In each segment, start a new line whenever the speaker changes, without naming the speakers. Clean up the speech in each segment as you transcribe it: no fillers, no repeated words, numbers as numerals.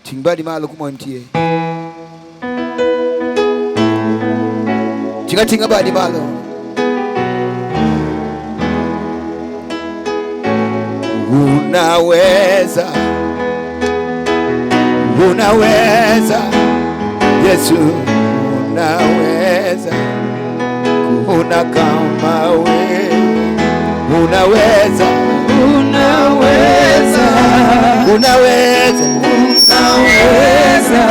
Ting' badi malo kuma intie. Ting' ating'a badi malo. Unaweza, unaweza, Yesu unaweza, kuna kama wewe, unaweza,
Unaweza,
unaweza,
unaweza,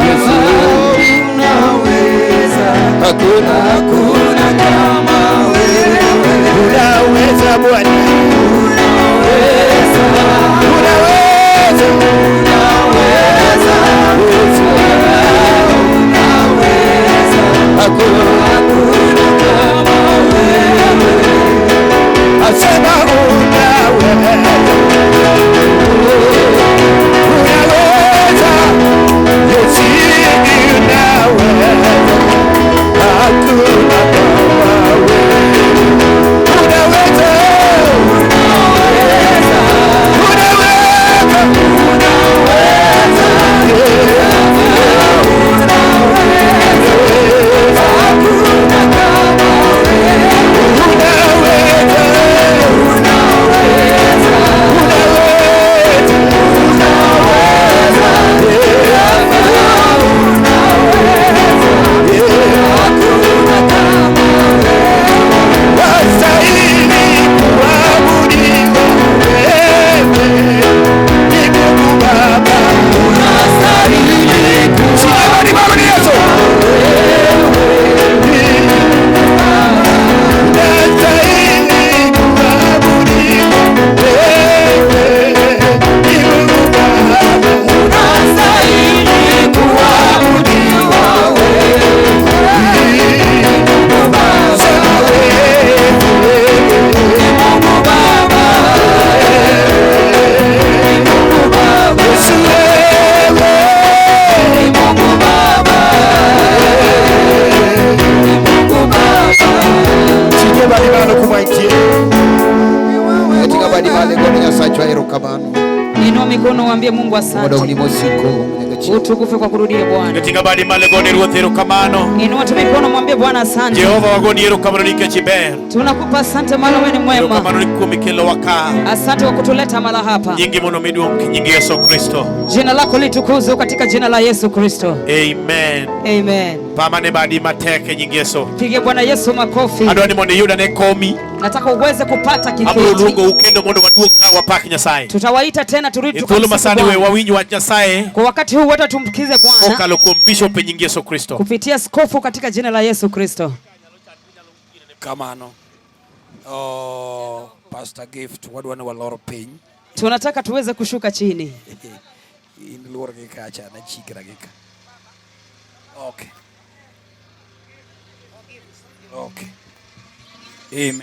Yesu,
unaweza,
hakuna,
hakuna kama wewe.
Unaweza Bwana,
Unaweza,
unaweza,
unaweza,
Yesu,
unaweza,
hakuna,
hakuna kama wewe.
Asema unaweza, unaweza, Yesu unaweza, hakuna kama wewe. Unaweza, unaweza,
Unaweza, hakuna kama wewe.
Unaweza,
Unaweza,
unaweza,
hakuna kama
Wastahili kuabudiwa wewe, ni Mungu Baba.
Unastahili.
Simama ni Baba ni Yesu. Unastahili kuabudiwa wewe, ni Mungu Baba.
Unastahili kuabudiwa wewe, Baba.
Sema wewe,
Mungu Baba, Mungu Baba,
Yesu wewe.
Mungu Baba, Mungu Baba.
Tinge badi malo kuma intie. Katika badi malo gone Nyasachwa erokamano.
Inua mikono uambie Mungu asante.
Mondo ni mosiko nyaka
Utukufu kwa kurudia Bwana.
Katika badi malo gone Ruoth erokamano.
Inua tu mikono mwambie Bwana asante.
Jehova wagoni erokamano nikech iber.
Tunakupa asante maana wewe ni mwema.
Erokamano ni kuom ikelowa ka.
Asante kwa kutuleta mahala hapa.
Nyingi mondo mi duong' nying Yesu Kristo.
Jina lako litukuzwe katika jina la Yesu Kristo.
Amen.
Amen.
Pamane badi matek e nying Yesu.
Pigie Bwana Yesu makofi.
Adwa ni mondo iyud ane komi.
Nataka uweze kupata
Abiro
kiketi.
luongou kendo mondo waduog ka wapak Nyasaye.
Tutawaita tena turudi
E thuolo
tukamsifu
masani we
Bwana.
wawinj wach Nyasaye
Kwa wakati huu wote tumsikize Bwana
kokalo kuom bishop e nying Yesu Kristo.
Kupitia askofu katika jina la Yesu Kristo.
Kamano. Oh, Pastor Gift, wadwa ni walor piny.
Tunataka tuweze kushuka chini.
In luor gi kacha, nachikra gi ka. Okay. Okay. Amen.